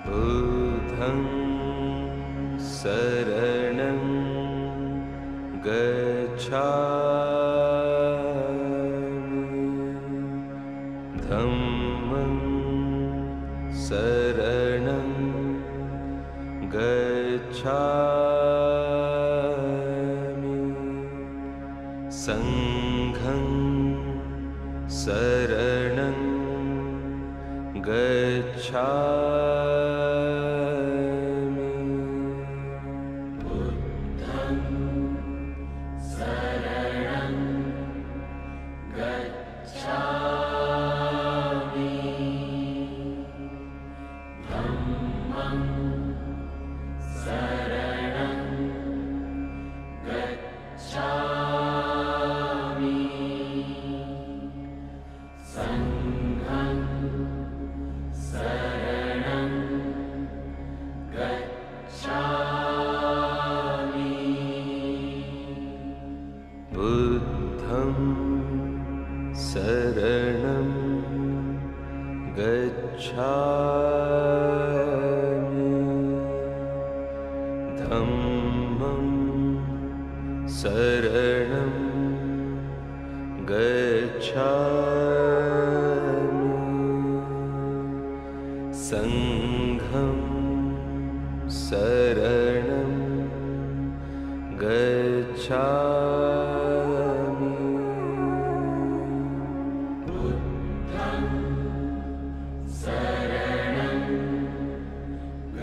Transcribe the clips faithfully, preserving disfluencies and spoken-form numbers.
बुद्धं शरणं गच्छामि। धम्मं शरणं गच्छामि। सङ्घं शरणं गच्छामि। बुद्धं शरणं गच्छामि। धम्मं शरणं गच्छामि। सङ्घं शरणं गच्छामि। बुद्धं शरणं गच्छामि। धम्मं शरणं गच्छामि। सङ्घं शरणं गच्छामि। बुद्धं शरणं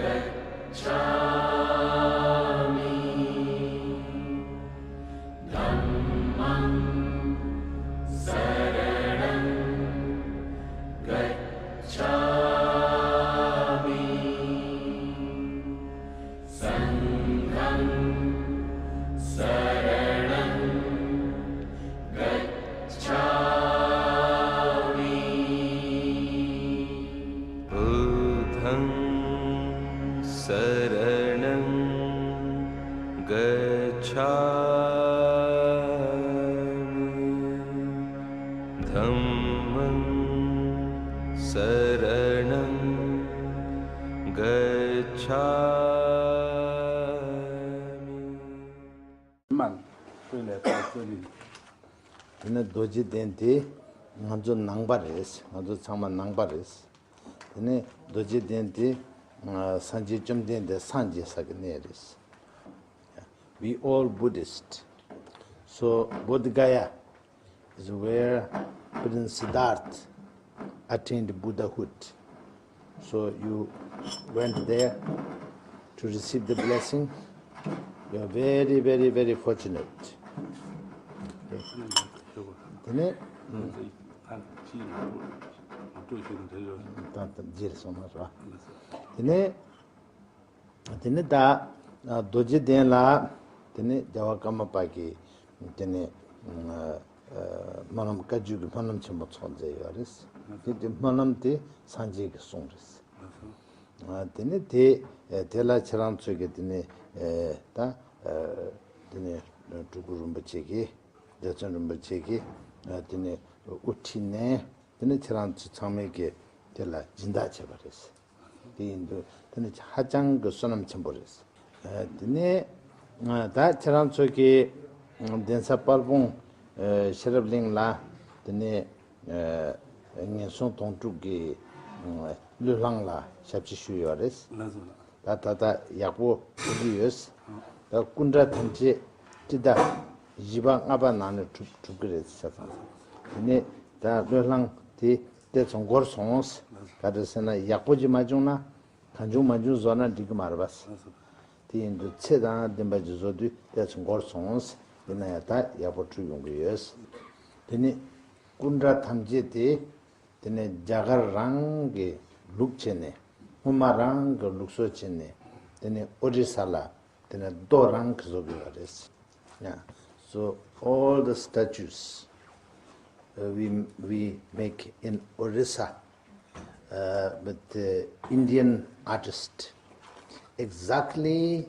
गच्छामि। धम्मं शरणं गच्छामि। सङ्घं शरणं गच्छामि। बुद्धं शरणं गच्छामि। धम्मं शरणं गच्छामि। དེ་ནས་རྡོ་རྗེ་གདན་དེ་ང་ཚོ་ནང་པ་རེད། ང་ཚོ་ཚང་མ་ནང་པ་རེད། དེ་ནས་རྡོ་རྗེ་གདན་དེ་སངས་རྒྱས་བཅོམ་ལྡན་འདས་སངས་རྒྱས་ས་གི་གནས་རེད། We all Buddhist. So Bodh Gaya is where Prince Siddhartha attained Buddhahood. So you went there to receive the blessing. You are very, very, very fortunate. Okay. དེ་ནས། ད་ད་རྗེས་སོང་ན་ར། དེ་ནས། དེ་ནས་ད་རྡོ་རྗེ་གདན་ལ་དེ་ནས་རྒྱལ་བ་ཀརྨ་པ་གིས་དེ་ནས་སྨོན་ལམ་བཀའ་བརྒྱུད་ཀྱི་སྨོན་ལམ་ཆེན་པོ་ཚོགས་མཛད་ཡོད་རེད། དེ་དེ་སྨོན་ལམ་དེ་སངས་རྒྱས་ཀྱི་གསུང་རེད། དེ་ནས་དེ་དེ་ལ་ཁྱེད་རང་ཚོས་ཀྱི་དེ་ནས་ད་དེ་ནས་སྤྲུལ་སྐུ་རིན་པོ་ཆེ་གིས་རྗེ་བཙུན་རིན་པོ་ཆེ་གིས་དེ་ནས་དབུ་ཁྲིད་ནས། དེ་ནས་ཁྱེད་རང་ཚོ་ཚང་མས་ཀྱི་དེ་ལ་སྦྱིན་བདག་བྱས་པ་རེད། དེ་ཡིན་དུས་དེ་ནི་ཧ་ཅང་གི་བསོད་ནམས་ཆེན་པོ་རེད། དེ་ནས་ད་ཁྱེད་རང་ཚོ་གི་གདན་ས་དཔལ་སྤུངས་ཤེས་རབ་གླིང་ལ་དེ་ནས་ངན་སོང་དོང་སྤྲུགས་ཀྱི་བློས་བསླངས་ལ་ཞབས་ཕྱི་ཞུས་ཡོད་རེད། ལགས་སོ། ད་ད་ལྟ་ཡག་པོ་འགྲོ་གི་ཡོད། ད་སྐུ་འདྲ་ཐམས་ཅད་སྤྱི་ཟླ་བཞི་པ་ལྔ་པ་ནང་ནས་གྲུབ་གྲུབ་ཀྱི་རེད་ཟེར་ཙང་། དེ་ནས་ད་བློས་བསླངས་དེ་ཏོག་ཙམ་འགོར་སོང་། ག་རེ་ཟེར་ན་ཡག་པོ་ཅིག་མ་བྱུང་ན་གང་བྱུང་མང་བྱུང་བཟོ་ན་འགྲིག་གི་མ་རེད་པ། དེ་ཡིན་དུས་ཚད་དང་ལྡན་པ་ཅིག་བཟོ་དུས་ཏོག་ཙམ་འགོར་སོང་། ཡིན་ན་ཡང་ད་ཡག་པོ་འགྲུབ་ཡོང་གི་ཡོད། དེ་ནས་སྐུ་འདྲ་ཐམས་ཅད་དེ། དེ་ནས་རྒྱ་གར་རང་གི་ལུགས་བྱས་ནས་སྔོན་མ་རང་གི་ལུགས་སྲོལ་བྱས་ནས་དེ་ནས་ཨོ་རི་ས་ལ་དེ་ནས་རྡོ་རང་གིས་བཟོ་དགོས་པ་རེད། Yeah. So all the statues uh, we we make in Orissa uh, with the Indian artist exactly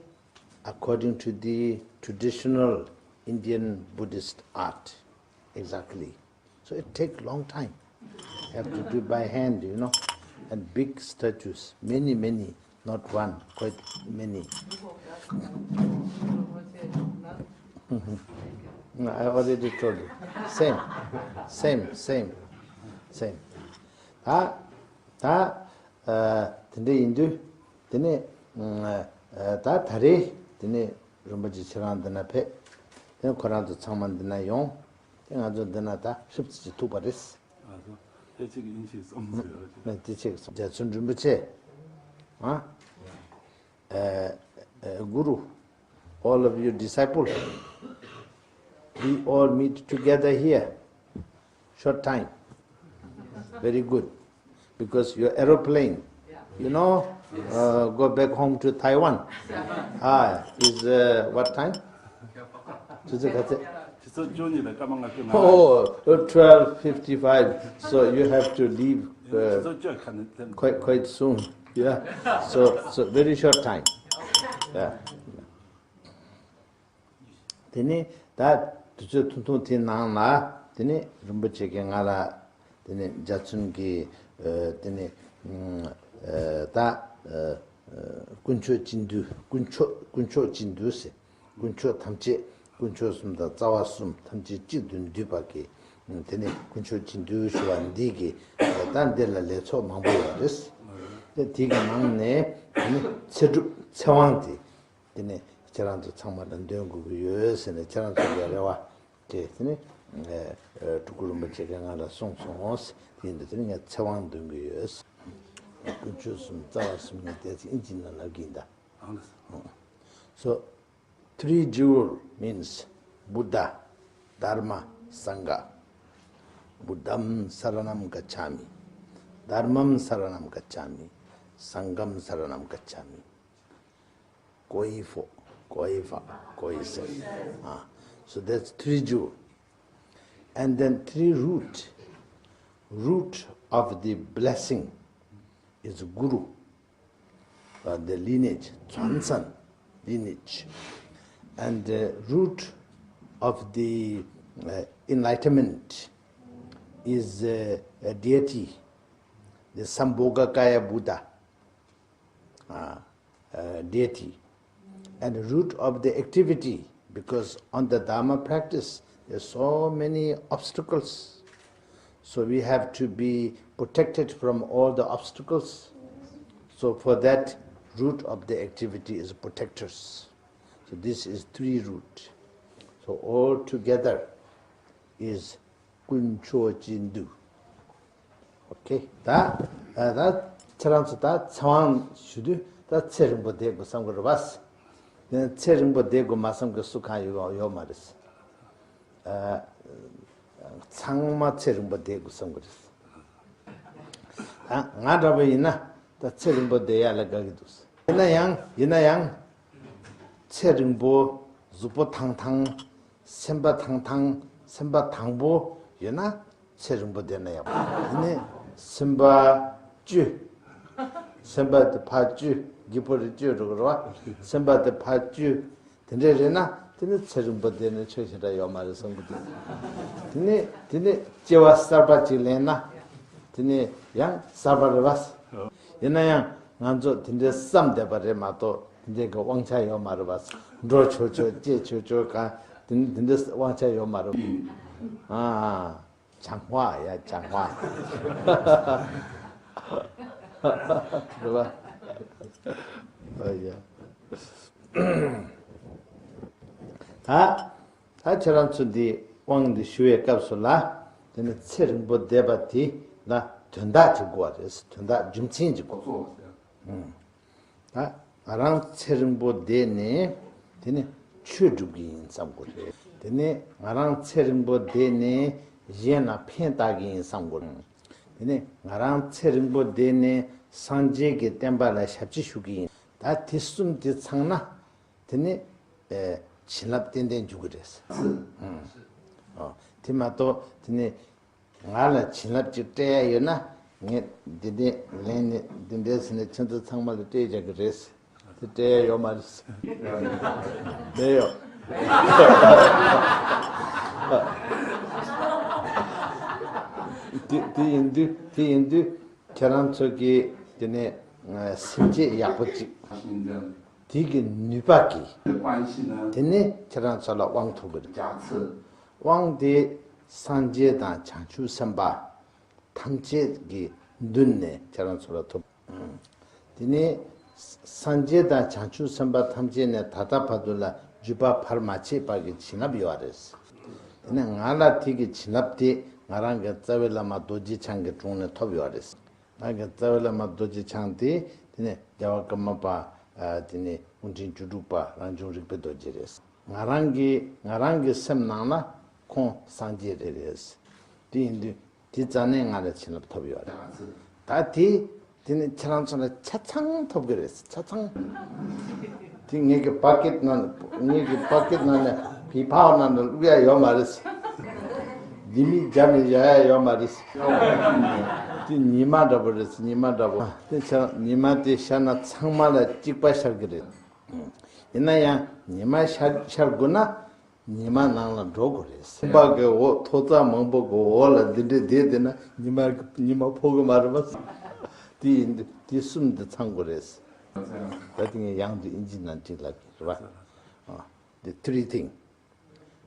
according to the traditional Indian Buddhist art. Exactly. So it take long time. You have to do by hand, you know. and big statues, many, many, not one, quite many. I already told you. Same, same, same, same. ད་ད་དེ་འདྲ་ཡིན་དུས་དེ་ནས་ད་ད་རེས་དེ་ནས་རིན་པོ་ཆེ་ཁྱེད་རང་འདི་ན་ཕེབས། དེ་ནས་ཁོ་རང་ཚོ་ཚང་མ་འདི་ན་ཡོང་། དེ་ང་ཚོ་འདི་ན་ད་ཧྲིབ་ཙམ་ཅིག་ཐུག་པ་རེད། ཨ་ཟོ། དེ་གཅིག་ཡིན་ཞིག་སོང་ཟེར་ཡོད་ཅིག་ནས་དེ་གཅིག་སོང་། རྒྱ་ཚོན་རིན་པོ་ཆེ། ཨ། ཨ། ཨ། གུ་རུ། All of you disciple, we all meet together here. Short time. Very good. Because your aeroplane, you know, uh, go back home to Taiwan. Ah, is, uh, what time? ཆུ་ཚོད་ག་ཚོད། ཆུ་ཚོད་བཅུ་གཉིས་དང་སྐར་མ་ལྔ་བཅུ་ང་ལྔ། Oh, twelve fifty-five. So you have to leave, uh, ཆུ་ཚོད་བཅུ་ཁ་ནས་ཐེམ། Quite, quite soon. Yeah. So, so very short time. Yeah. དེ་ནས་ད་དུས་ཚོད་ཐུང་ཐུང་དེའི་ནང་ལ་དེ་ནས་རིན་པོ་ཆེ་གིས་ང་ལ་དེ་ནས་འཇའ་ཚོན་གྱི་ཨ་དེ་ནས་ཨ་ད་ཨ་ཨ་དཀོན་མཆོག་སྤྱི་འདུས། དཀོན་མཆོག་དཀོན་མཆོག་སྤྱི་འདུས་ཟེར། དཀོན་མཆོག་ཐམས་ཅད། དཀོན་མཆོག་གསུམ་དང་རྩ་བ་གསུམ་ཐམས་ཅད་གཅིག་ཏུ་འདུས་པ་གི་དེ་ནས་དཀོན་མཆོག་སྤྱི་འདུས་ཞུ་བ་འདི་གི་ད་འདི་ལ་ལས་ཚོགས་མང་པོ་ཡོད་རེད། དེ་དེ་གི་ནང་ནས་དེ་ནས་ཚེ་སྒྲུབ་ཚེ་དབང་དེ། དེ་ནས་ཁྱེད་རང་ཚོ་ཚང་མ་ལ་འདོན་དགོས་ཀྱི་ཡོད་ཟེར་ནས་ཁྱེད་རང་ཚོ་ལ་རེ་བ་བྱས། དེ་ནས་ཨ་ཨ་སྤྲུལ་སྐུ་རིན་པོ་ཆེ་གིས་ང་ལ་གསུངས་སོང་ཟེར། དེ་ཡིན་དུས་དེ་ནས་ངས་ཚེ་དབང་འདོན་གྱི་ཡོད། དཀོན་མཆོག་གསུམ་རྩ་བ་གསུམ་ནས་དེ་ཚེ་ཨིན་ཇི་ནང་ལབ་ཀྱི་ཡིན་ད། So, three jewel means Buddha, Dharma, Sangha. Buddham saranam gacchami. Dharmam saranam gacchami. Sangham saranam gacchami. Koifo, koifa, koise. Ah, so that's three jewel. And then three root. Root of the blessing is Guru, uh, the lineage, 传承 lineage. And the root of the uh, enlightenment is uh, a deity, the Sambhogakāya Buddha. Uh, uh, deity. And root of the activity, because on the Dharma practice, there's so many obstacles. So we have to be protected from all the obstacles. So for that, root of the activity is protectors. So this is three root. So all together is དཀོན་མཆོག་སྤྱི་འདུས། ཨོ་ཁེ། ད་ཨ་ད་ཁྱེད་རང་ཚོ་ད་ཚེ་དབང་ཞུ་དུས་ད་ཚེ་རིང་པོ་བསྡད་དགོས་བསམ་གི་རེད་པ། དེ་ཚེ་རིང་པོ་བསྡད་དགོས་མ་བསམ་གི་སུ་གང་ཡོད་ཡོད་མ་རེད། ཨ་ཚང་མ་ཚེ་རིང་པོ་བསྡད་དགོས་བསམ་གི་རེད། ད་ང་འདྲ་པོ་ཡིན་ན་ད་ཚེ་རིང་པོ་བསྡད་ཡ་ལ་དགའ་གི་འདུག་ཡིན་ན་ཡང་ཡིན་ན་ཡང་ཚེ་རིང་པོ། གཟུགས་པོ་ཐང་ཐང་། སེམས་པ་ཐང་ཐང་། སེམས་པ་དྭངས་པོ་ཡོད་ན་ཚེ་རིང་པོ་བསྡད་ན་ཡག་པོ། དེ་ནས་སེམས་པ་བཅུད། སེམས་པ་དེ་ཕར་བཅུད། སྒྱིད་པོ་རེ་བཅུད་འགྲོ་གི་རེད་པ། སེམས་པ་དེ་ཕར་བཅུད། དེ་འདྲས་རེད་ན་དེ་ནི་ཚེ་རིང་པོ་བསྡད་ན་ཆོག་ཞེ་དྲག་ཡོད་མ་རེད་བསམ་གི་འདུག་དེ་ནས་དེ་ནས་སྐྱེ་བ་གསར་པ་ཅིག་ལེན་ན་དེ་ནས་ཡང་གསར་པ་རེད་པ། ཡིན་ན་ཡང་ང་ཚོ་དེ་འདྲའི་བསམ་བསྡད་པ་རེད་མ་གཏོགས་དེ་འདྲའི་གི་དབང་ཆ་ཡོད་མ་རེད་པ། འགྲོ་ཆོག་ཆོག་སྐྱེ་ཆོག་ཆོག་གང་དེ་འདྲའི་དབང་ཆ་ཡོད་མ་རེད། ཨ་ཨ། བྱང་བ་ཡ་བྱང་བ། རེད་པ། ཨ་ཡ། ད་ད་ཁྱེད་རང་ཚོ་འདི་དབང་འདི་ཞུ་བའི་སྐབས་སུ་ལ་དེ་ནི་ཚེ་རིང་པོ་བསྡད་པ་དེ་ལ་དོན་དག་ཅིག་དགོས་པ་རེད། དོན་དག་རྒྱུ་མཚན་ཅིག་དགོས། ད་ང་རང་ཚེ་རིང་པོ་བསྡད་ནས་དེ་ནི་ཆོས་སྒྲུབ་ཀྱི་ཡིན་བསམ་དགོས་རེད། དེ་ནས་ང་རང་ཚེ་རིང་པོ་བསྡད་ནས་གཞན་ལ་ཕན་བཏགས་ཀྱི་ཡིན་བསམ་དགོས་རེད། དེ་ནས་ང་རང་ཚེ་རིང་པོ་བསྡད་ནས་སངས་རྒྱས་ཀྱི་བསྟན་པ་ལ་ཞབས་ཕྱི་ཞུ་གི་ཡིན། ད་དེ་གསུམ་དེ་ཚང་ན་དེ་ནི་ཨེ་བྱིན་རླབས་ཏན་ཏན་འཇུག་གི་རེད། ཨོ་དེ་མ་གཏོགས་དེ་ནི་ང་ལ་བྱིན་རླབས་ཅིག་སྤྲད་ཡ་ཡོད་ན་ངས་འདི་འདྲས་ལེན་ནས་འདི་འདྲས་ཟེར་ནས་ཁྱེད་ཚོ་ཚང་མ་ལ་སྤྲད་བཞག་གི་རེད། དེ་སྤྲད་ཡ་ཡོད་མ་རེད། མེད་ཡོད། དེ་དེ་ཡིན་དུས་དེ་ཡིན་དུས། ཁྱེད་རང་ཚོ་གིས་དེ་ནས་སེམས་བསྐྱེད་ཡག་པོ་ཅིག་དེ་གི་ནུས་པ་གིས་དེ་ནས་ཁྱེད་རང་ཚོ་ལ་དབང་ཐོབ་གི་རེད། དབང་དེ་སངས་རྒྱས་དང་བྱང་ཆུབ་སེམས་དཔའ་ཐམས་ཅད་ཀྱི་མདུན་ནས་ཁྱེད་རང་ཚོ་ལ་ཐོབ། དེ་ནས་སངས་རྒྱས་དང་བྱང་ཆུབ་སེམས་དཔའ་ཐམས་ཅད་ནས་ད་ལྟ་བར་དུ་ལ་བརྒྱུད་པ་བར་མ་ཆད་པ་གི་བྱིན་རླབས་ཡོད་རེད། དེ་ནས་ང་ལ་དེ་གི་བྱིན་རླབས་དེ་ང་རང་གི་རྩ་བའི་བླ་མ་རྡོ་རྗེ་འཆང་གི་དྲུང་ནས་ཐོབ་ཡོད་རེད། ང་གི་རྩ་བའི་བླ་མ་རྡོ་རྗེ་འཆང་དེ་དེ་ནས་རྒྱལ་བ་ཀརྨ་པ། ཨ། དེ་ནས་དབུ་འབྲིང་བཅུ་དྲུག་པ་རང་བྱུང་རིག་པའི་རྡོ་རྗེ་རེད། ང་རང་གི་ང་རང་གི་སེམས་ནང་ན་ཁོང་སངས་རྒྱས་རེད་རེད། དེ་ཡིན་དུས་དེ་རྩ་ནས་ང་ལ་བྱིན་རླབས་ཐོབ་ཡོད་རེད། ད་དེ་དེ་ནི་ཁྱེད་རང་ཚོ་ལ་ཆ་ཚང་ཐོབ་གི་རེད། ཆ་ཚང་། དེ་ངེད་ཀྱི་པ་ཀེད་ནང་ངེད་ཀྱི་པ་ཀེད་ནང་ནས་བི་ཕའོ་ནང་ནས་བླུག་ཡ་ཡོད་མ་རེད། ལྡེ་མིག་རྒྱབ་ནས་བཞག་ཡ་ཡོད་མ་རེད། དེ་ཉི་མ་འདྲ་པོ་རེད། ཉི་མ་འདྲ་པོ། དེ་ཆ་ཉི་མ་དེ་ཤར་ན་ཚང་མ་ལ་གཅིག་པ་ཤར་གི་རེད། ཡིན་ན་ཡང་ཉི་མ་ཤར་ཤར་དགོས་ན་ཉི་མ་ནང་ལ་འགྲོ་དགོས་རེད། སེམས་པ་གི་འོག་ཐོག་རྩེག་མང་པོ་གི་འོག་ལ་འདི་འདྲས་བསྡད་བསྡད་ན་ཉི་མ་ཉི་མ་ཕོག་གི་མ་རེད་པ། དེ་ཡིན་དུས་དེ་གསུམ་འདི་ཚང་དགོས་རེད། ད་དེ་ངས་ཡང་དུ་ཨིན་ཇི་ནང་བྲིས་ལབ་ཀྱི་རེད་པ། The three thing.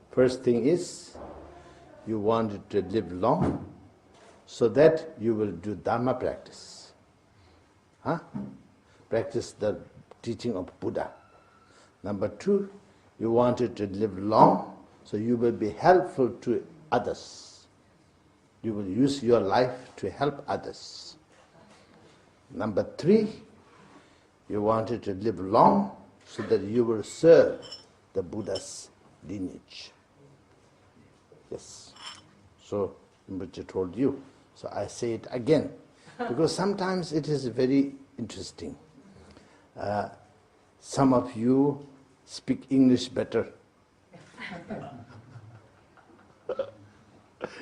First thing is, you want to live long so that you will do Dharma practice. Huh? Practice the teaching of Buddha. Number two, you wanted to live long, so you will be helpful to others. You will use your life to help others. Number three, you wanted to live long so that you will serve the Buddha's lineage. Yes. So, Rinpoche told you. So I say it again, because sometimes it is very interesting. Uh, some of you speak English better.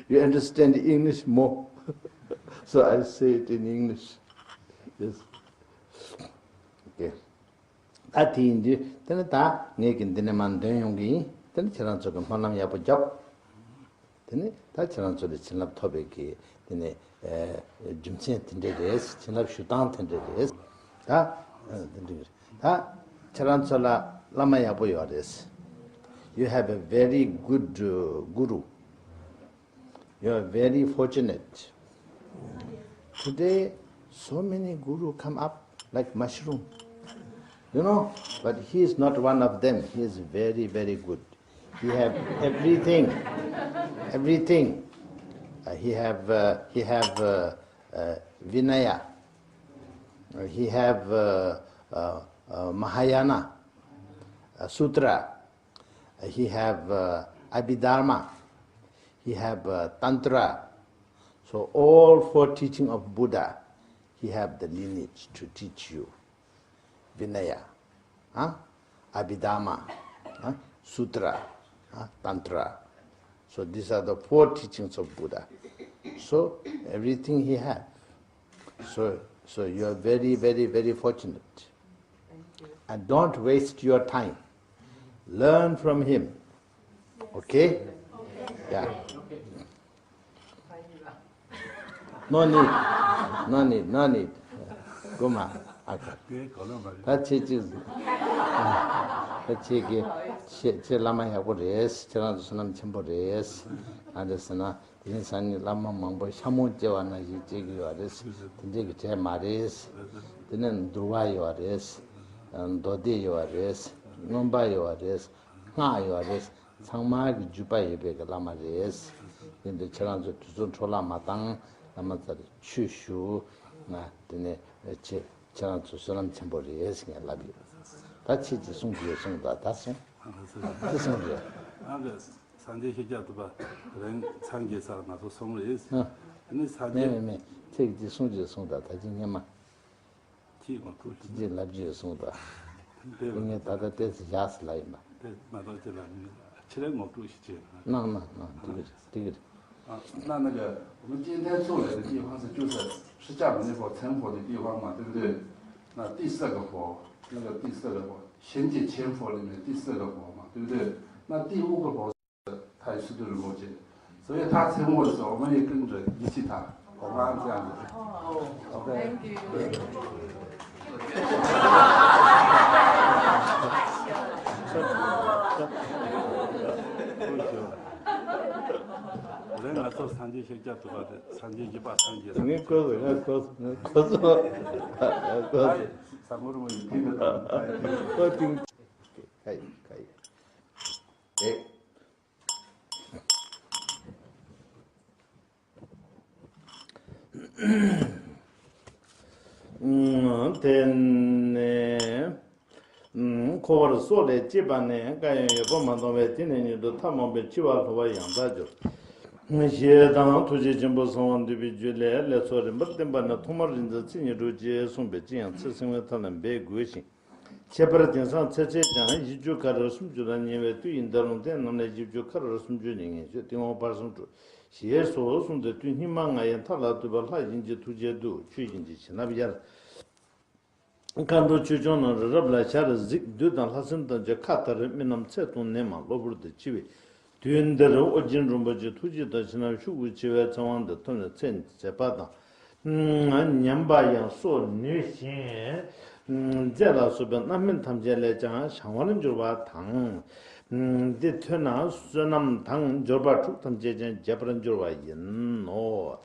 You understand English more. So I say it in English. Yes. Okay. ད་དེ་ཡིན་དུས་དེ་ནི་ད་ངེད་ཀྱིས་འདི་ནས་མར་འདོན་ཡོང་གི་ཡིན། དེ་ནི་ཁྱེད་རང་ཚོ་གི་སྨོན་ལམ་ཡག་པོ་རྒྱོབ། དེ་ནི་ད་ཁྱེད་རང་ཚོ་ལ་བྱིན་རླབས་ཐོབ་པའི་གི་དེ་ནི་ཨེ་རྒྱུ་མཚན་དེ་འདྲས་རེད། བྱིན་རླབས་ཞུ་སྟངས་དེ་འདྲས་རེད། ད་ཨ་དེ་འདྲས་རེད། ད་ཁྱེད་རང་ཚོ་ལ་བླ་མ་ཡག་པོ་ཡོད་རེད། You have a very good, uh, guru. You are very fortunate. Today, so many guru come up like mushroom. You know, but he is not one of them. He is very, very good. He have everything, everything. Uh, he have, uh, he have, uh, uh, Vinaya. Uh, he have, uh, uh, uh, Mahayana, uh, Sutra. Uh, he have, uh, Abhidharma. He have, uh, Tantra. So all four teaching of Buddha, he have the lineage to teach you. Vinaya, huh? Abhidharma, huh? Sutra, huh? Tantra. So these are the four teachings of Buddha. So everything he have. So, so you are very, very, very fortunate. And don't waste your time. Learn from him. Okay? Yeah. No need. No need. No need. Go, ma. Okay. ད་ཁྱེད་ཅིག་ད་ཁྱེད་ཀྱི་ཁྱེད་ཁྱེད་བླ་མ་ཡག་པོ་རེད། ཁྱེད་རང་ཚོ་བསོད་ནམས་ཆེན་པོ་རེད། ཨ་འདྲ་ཟེར་ན། དེ་རིང་སང་ཉིན་བླ་མ་མང་པོ་ཤ་མོ་སྐྱེ་བ་ནང་བཞིན་སྐྱེ་གི་ཡོད་རེད། དེ་འདྲས་ཀྱི་གྲས་མ་རེད། དེ་ནས་འདུལ་བ་ཡོད་རེད། མདོ་སྡེ་ཡོད་རེད། མངོན་པ་ཡོད་རེད། སྔགས་ཡོད་རེད། ཚང་མ་གི་བརྒྱུད་པ་ཡོད་པའི་གི་བླ་མ་རེད། དེ་འདྲ་ཁྱེད་རང་ཚོ་དུས་ཚོད་འཕྲོ་བརླག་མ་བཏང་། བླ་མ་ཚོར་ཆོས་ཞུ། ང་དེ་ནས་ཁྱེད་ཁྱེད་རང་ཚོ་བསོད་ནམས་ཆེན་པོ་རེད་ཟེར་ངས་ལབ་ཡོད། ད་ཁྱེད་ཀྱིས་གསུང་གི་ཡོད་གསུངས་དང་ད་གསུང་། ཅི་གསུང་རེད། སངས་རྒྱས་ཤཱཀྱ་ཐུབ་པ་རང་སངས་རྒྱས་སར་ང་ཚོ་སོང་རེད། ཨ། དེ་ནི་སངས་མེད་རྒྱས། མེད་མེད། ཁྱེད་ཀྱིས་གསུང་རྒྱུ་གསུང་དང་ད་ཅི་སྙན་མ། ཁྱེད་ངོ་སྤྲོད་ཅི་ཅི་ལབ་རྒྱུ་གསུང་དང་། དེ་ངས་ད་ལྟ་ཏོག་ཙམ་བཞག་སི་ལབ་ཡིན་པ། དེ་མ་གཏོགས་ཅི་ལབ་མི་འདུག་ཁྱེད་རང་ངོ་སྤྲོད་ཞིག་བྱས། གནང་གནང་གནང་། འགྲིག་གི་རེད། འགྲིག་གི་རེད། 啊，那那个我们今天做的地方是就是释迦牟尼佛成佛的地方嘛，对不对？那第四个佛，那个第四个佛，贤劫千佛里面第四个佛嘛，对不对？那第五个佛 太虚度仁波切，所以他成佛的时候，我们也跟着仪器他。Thank you. ལན་ང་ཚོ་སངས་རྒྱས་ཤཱཀྱ་ཐུབ་པ་དེ་སངས་རྒྱས་བཞི་པ་སངས་རྒྱས། ངས་གོ་སོང་། ངས་གོ་སོང་། ངས་གོ་སོང་། གོ་སོང་། ས་མུར་མོ་ཡིན་གྱི་འདུག་ད། ཁོ་ཏིང་། ཁ་ཡིན་ཁ་ཡིན། ཨེ། དེ་ནས་འཁོར་བར་སྲོག་ལས་སྐྱེས་པ་ནས། བསྐལ་ཡང་ཡོད་པར་མ་མཐོང་བས། དེ་ནས་མྱུར་དུ་ཐབས་མང་པོས། འཆི་བ་ལྷོད་པར་ཡང་དག་འགྱུར། ཞེས་དང་། ཐུགས་རྗེ་ཆེན་པོ་གསང་བ་འདུས་པའི་རྒྱུད་ལས། ལས་ཚོགས་རིམ་པར་བསྟན་པ་ནི། ཐོག་མར་རིག་འཛིན་ཚེ་སྙིང་དྲུག་ཅེས་གསུངས་པའི་ཅི་ཡང་ཚེ་བསྲིང་བའི་ཐབས་ལ་འབད་དགོས་ཤིང་། ཁྱད་པར་དེང་སང་ཚེ་ཚད་ཀྱང་བཞི་བཅུ་ཁ་རལ་སུམ་ཅུ་ལ་ཉེ་བའི་དུས་ཡིན་ད་རུང་། དེ་རྣམས་ལས་བཞི་བཅུ་ཁ་རལ་སུམ་ཅུ་ནི་ངེས་ཤེས་སྟེང་འོག་བར་གསུམ་དྲུག་ཞེས་སོགས་གསུངས་ཏེ། དུས་སྙིགས་མ་ལྔ་ཡི་མཐའ་ལ་ཐུག་པའི་ལྷ་གཞན་གྱི་ཐུགས་རྗེས་འདུད། ཆོས་གཞན་གྱི་བྱིན་རླབས་ཡལ། མཁའ་འགྲོ་ཆོས་སྐྱོང་རྣམས་རི་རབ་ལ་ཞལ་གཟིགས། བདུད་དང་ལྷ་སྲིན་ཐམས་ཅད་ཁ་ཐར། མི་རྣམས་ཚེ་ཐུང་ནད་མང་གློ་བུར་དུ་འཆི་བའི་དུས་འདིར། ཨོ་རྒྱན་རིན་པོ་ཆེའི་ཐུགས་རྗེ་དང་བྱིན་རླབས་ཤུགས་ཀྱིས་འཆི་བའི་ཚེ་དབང་འདི་ཐོབ་ནས་ཚེ་ཟད་པ་དང་། ཉམས་པ་ཡང་གསོ་ནུས་ཤིང་། མཛེ་ལ་སོགས་པའི་རྣམ་སྨིན་ཐམས་ཅད་ལས་ཀྱང་བྱང་བར་འགྱུར་བ་དང་། འདི་ཐོས་ན་བསོད་ནམས་དང་འབྱོར་པ་དྲུག་ཐམས་ཅད་ཀྱང་རྒྱས་པར་འགྱུར་བ་ཡིན་ནོ།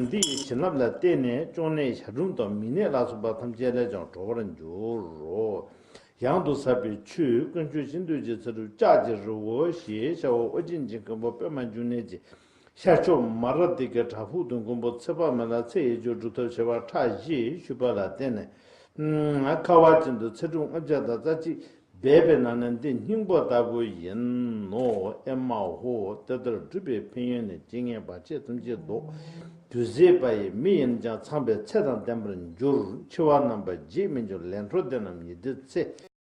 འདི་ཡི་བྱིན་རླབས་ལ་བརྟེན་ནས་གཅོང་ནད་ཞག་གྲུམ་དང་མིག་ནད་ལ་སོགས་པ་ཐམས་ཅད་ལས་ཀྱང་གྲོལ་བར་འགྱུར་རོ། ཡང་དུ་ཟབ་པའི་ཆོས་དཀོན་མཆོག་ཤིན་ཏུ་རྗེ་ཚེ་སྒྲུབ་ལྕགས་ཀྱི་རི་བོ་ཞེས་བྱ་བ་ཨོ་རྒྱན་གྱི་མགོན་པོ་པདྨ་འབྱུང་གནས་ཀྱི་ཤར་ཕྱོགས་མ་ར་ཏི་ཀའི་བྲག་ཕུག་ཏུ་མགོན་པོ་ཚེ་དཔག་མེད་ལ་ཚེ་ཡི་རྒྱུ་སྒྲུབ་ཐབས་བྱེད་པ་ཕྲ་ཞེས་ཞུས་པ་ལ་བརྟེན་ནས། ཁ་བ་ཅན་དུ་ཚེ་སྒྲུབ་ལྔ་བརྒྱ་དང་རྩ་གཅིག་འབད་པའི་ནང་ནས་འདི་སྙིང་པོ་ལྟ་བུ་ཡིན་ནོ། ཨེ་མ་ཧོ། དེ་ལྟར་སྒྲུབ་པའི་ཕན་ཡོན་ནི། ཇི་སྙེད་བར་ཆད་ཐམས་ཅད་བཟློག་དུས་ཟད་པ་ཡི། མི་ཡིན་ཀྱང་ཚངས་པའི་ཚེ་དང་ལྡན་པར་འགྱུར། འཆི་བ་རྣམ་པར་འབྱེད་མི་འགྱུར། ལས་འཕྲོ་འདི་རྣམས་ཉི་ཟླའི་ཚེ།